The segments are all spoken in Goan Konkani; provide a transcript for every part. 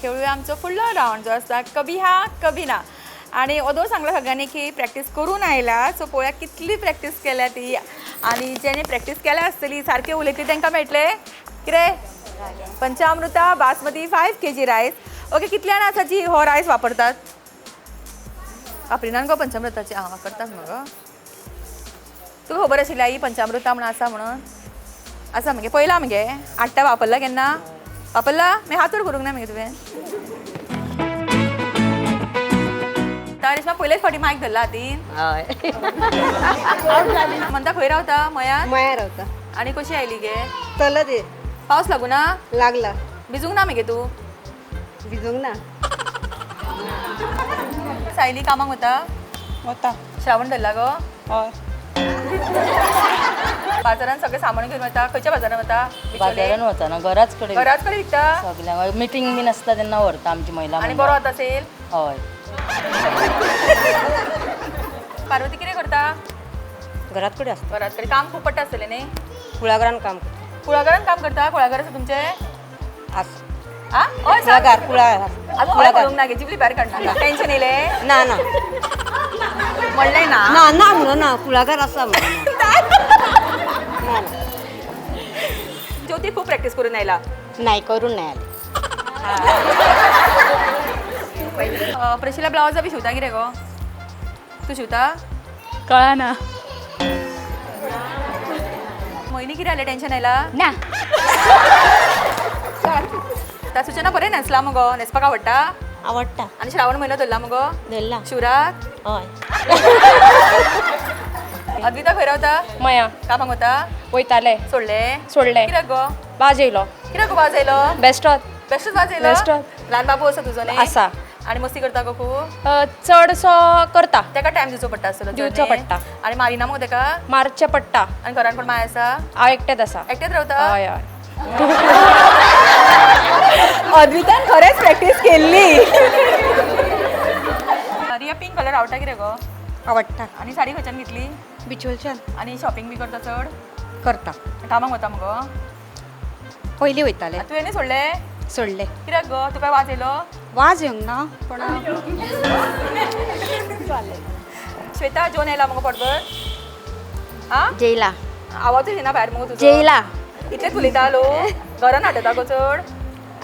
खेळूया आमचो फुडलो रावंड जो आसा कभी हा कभी ना. आनी ओदोळ सांगला सगळ्यांनी की प्रॅक्टीस करून आयला, सो पळोवया कितली प्रॅक्टीस केल्या ती. आनी जेणे प्रॅक्टीस केल्या आसतली सारके उलयतली तांकां मेळटलें कितें? Panchamruta basmati 5 kg rice. Okay, कितल्या जाणां आसा जी हो रायस वापरतात? वापरिनात गो पंचामृताची? आं, वापरतात मगो. तुका खबर आशिल्ली आई पंचामृता म्हणून आसा म्हणून? आसा मगे, पयला मगे आट्टा वापरला केन्ना? वापरला? मागीर हातूर करूंक ना मगे तुवें? तारेशमा पयलेच फावटी मायक धरला हातीन. हय. म्हणटा खंय रावता? मयान? मया रावता. आनी कशी आयली गे? चलत ये. पावस लागू ना? लागला. भिजूंक ना मगे तूं? भिजूंक ना. सायली कामाक वता? वता. श्रावण धरला गो? हय. बाजारान सगळें सामान घेवन वता? खंयच्या बाजारान वता? बाजारान वचना, घराच कडेन. घराच कडेन विकता? सगल्यांक मिटींग बीन आसता तेन्ना व्हरता आमची महिला आनी मंडळ. बरो वता सेल? हय. पार्वती कितें करता? घरात कडेन आसता. घरात कडेन काम खूब पडटा आसतलें न्ही? कुळागरान काम करता. कुळागरान काम करता? कुळागर आसा तुमचें? आस. आ? हय सांग. कुळागर कुळागर. आजून हय करूंक ना गे, जिबली भायर काडना. टेन्शन येयलें? ना ना. म्हणलें ना. ना ना म्हणून ना, कुळागर आसा म्हणून ना. ना ना. ज्योती खूब प्रॅक्टीस करून आयला. नाही करून नाही आले. प्रशिला ब्लावजा बी शिवता कितें गो? तूं शिवता? कळना. मोहिनी कितें जालें, टेन्शन आयला? ना. ता सुचना बरें न्हेसला मगो, न्हेसपाक आवडटा? आवडटा. आनी श्रावण म्हयनो धरला मगो? धरला. शिवराक? हय. अद्विता खंय रावता? मया. कामाक वता? वयताले. सोडलें? सोडलें. कित्याक गो? वाज येयलो. कित्याक गो वाज येयलो? बेस्टोच. बेश्टोच वाज येयलो? बेश्टोच. ल्हान बाबू आसा तुजो न्ही? आसा. आनी मस्ती करता गो खूब? चडसो करता. ताका टायम दिवचो पडटा आसतलो चड दिवचो न्ही? पडटा. आनी मारिना मगो ताका? मारचें पडटा. आनी घरान कोण माय आसा? हांव एकटेच आसा. एकटेच रावता? हय हय. अद्वितान खरेंच प्रॅक्टीस केल्ली. रिया पिंक कलर आवडटा कितें गो? आवडटा. आनी साडी खंयच्यान घेतली? बिचोलच्यान. आनी शॉपिंग बी करता चड? करता. कामाक वता मगो? पयलीं वयताले. तुवें न्ही सोडलें? सोडले. कित्याक गो? तुका वाज येयलो? वाज येवंक ना पण. श्वेता जेवन येयला मगो पोटभर? आ? जेयला. आवाजूच येना भायर मगो तुजो. जेयला. इतलेंच उलयता लोक? घरान आड्डता गो चड?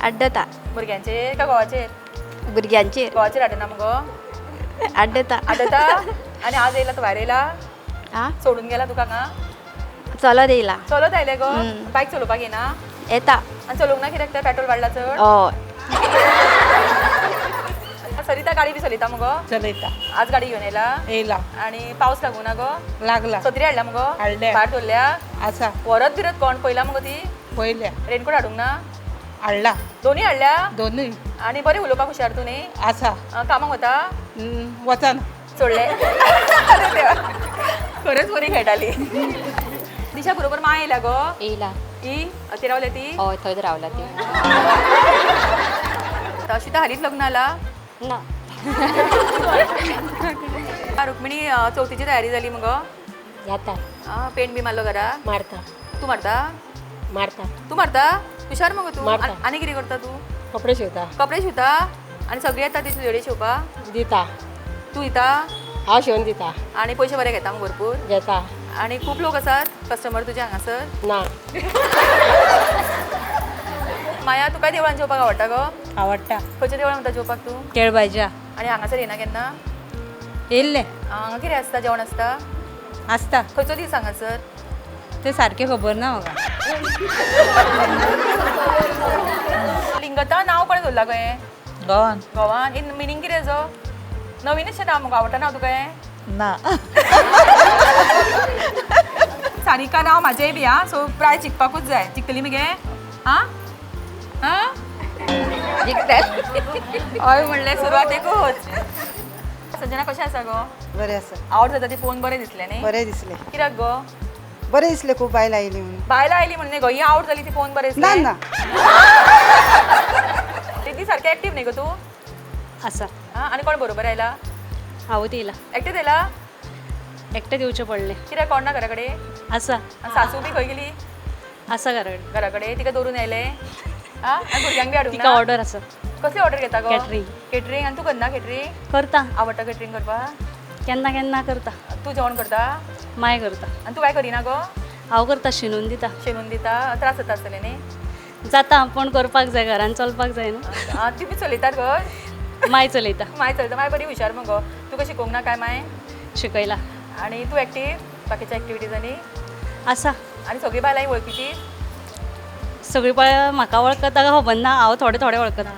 आड्डता. भुरग्यांचेर काय घोवाचेर? भुरग्यांचेर. घोवाचेर आड्डना मगो? आड्डता. आड्डता? आनी आज येयला तूं भायर येयला? आ, सोडून गेला तुका हांगा? चलत येयला. चलत आयलें गो? बायक चलोवपाक येना? येता. आनी चलोवंक ना कित्याक तें? पेट्रोल वाडला चड? हय. सरिता गाडी बी चलयता मगो? चलयता. आज गाडी घेवन येयला? येयला. आनी पावस लागूं ना गो? लागला. सत्री हाडल्या मगो? हाडल्या. भायर दवरल्या? आसा. व्हरत बिरत कोण पयला मगो ती? पयल्या. रेनकोट हाडूंक ना? हाडला. दोनूय हाडल्या? दोनूय. आनी बरें उलोवपाक हुशार तूं न्ही? आसा. कामाक वता? वचना. सोडलें? अरे देवा, खरेंच बरी खेळटाली. दिशा बरोबर मां येयल्या गो? येयला. ही ती रावल्या ती? हय, थंयच रावला ती. अशी हालींच लग्न जाला? ना. रुक्मिणी चवथीची तयारी जाली मगो? जाता. पेंट बी मारलो घरा? मारता. तूं मारता? मारता. तूं मारता? हुशार मगो तूं. मारता. आनी कितें करता तूं? कपडे शिंवता. कपडे शिंवता? आनी सगळीं येता ती तुजे कडेन शिंवपाक? दिता. तूं दिता? हांव शिंवून दिता. आनी पयशे बरे घेता मगो भरपूर? घेता. आनी खूब लोक आसात कस्टमर तुजे हांगासर? ना. माया तुका देवळान जेवपाक आवडटा गो? आवडटा. खंयच्या देवळान वता जेवपाक तूं? केळबायच्या. आनी हांगासर येना केन्ना? येयल्ले. हांगा कितें आसता, जेवण आसता? आसता. खंयचो दीस हांगासर? ते सारकें खबर ना म्हाका. लिंगता नांव कोणें दवरलां गो हें? गोवान. गोवान? इन मिनींग कितें हेजो? नवीनच नांव मगो, आवडटा नांव तुका हें? ना. सारिका नांव म्हाजेंय बी आं, सो प्रायज जिखपाकूच जाय. जिखतली मगे? आं आं जिखतले? हय म्हणलें सुरवातेकूच. संजना कशें आसा गो? बरें आसा. आवड जाता ती पळोवन बरें दिसलें न्ही? बरें दिसलें. कित्याक गो? बरें दिसलें, खूब बायल आयली म्हणून. बायलां आयली म्हणून न्ही गो, ही आवड जाली ती पळोवन बरें ना दिसलें? ना. ती सारकें एक्टीव न्ही गो तूं? आसा. आं, आनी कोण बरोबर आयला? हांवूच येयला. एकटेच येयला? एकटेच येवचें पडलें. कित्याक कोण ना घरा कडेन? आसा. आनी सासू बी खंय गेली? आसा घरा कडेन. घरा कडेन तिका दवरून आयलें? आं, आनी भुरग्यांक बी हाडूंक तिका ना? ऑर्डर आसा. कसली ऑर्डर घेता गो? Catering. Catering. आनी तूं करना केटरिंग? करता. आवडटा केटरिंग करपाक? केन्ना केन्ना करता. तूं जेवण करता? माय करता. आनी तूं काय करिना गो? हांव करता, शिनून दिता. शेणून दिता. त्रास जाता आसतले न्ही? जाता, पूण करपाक जाय, घरान चलपाक जाय न्हू. आं, तुमी चलयतात घर? माय चलयता. माय चलयता. माय बरी हुशार मगो. तुका शिकोवंक ना काय माय? शिकयला. आनी तूं एक्टीव बाकीच्या एक्टिविटीजांनी? आसा. आनी सगळीं बायलां वळखीची? सगळीं पळय म्हाका वळखता काय खबर ना, हांव थोडे थोडे वळखता.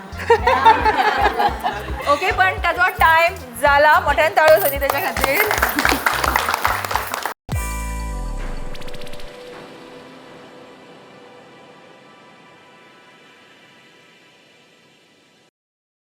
ओके, पण ताजो टायम जाला. मोठ्यान ताळयो जावनी तेच्या खातीर.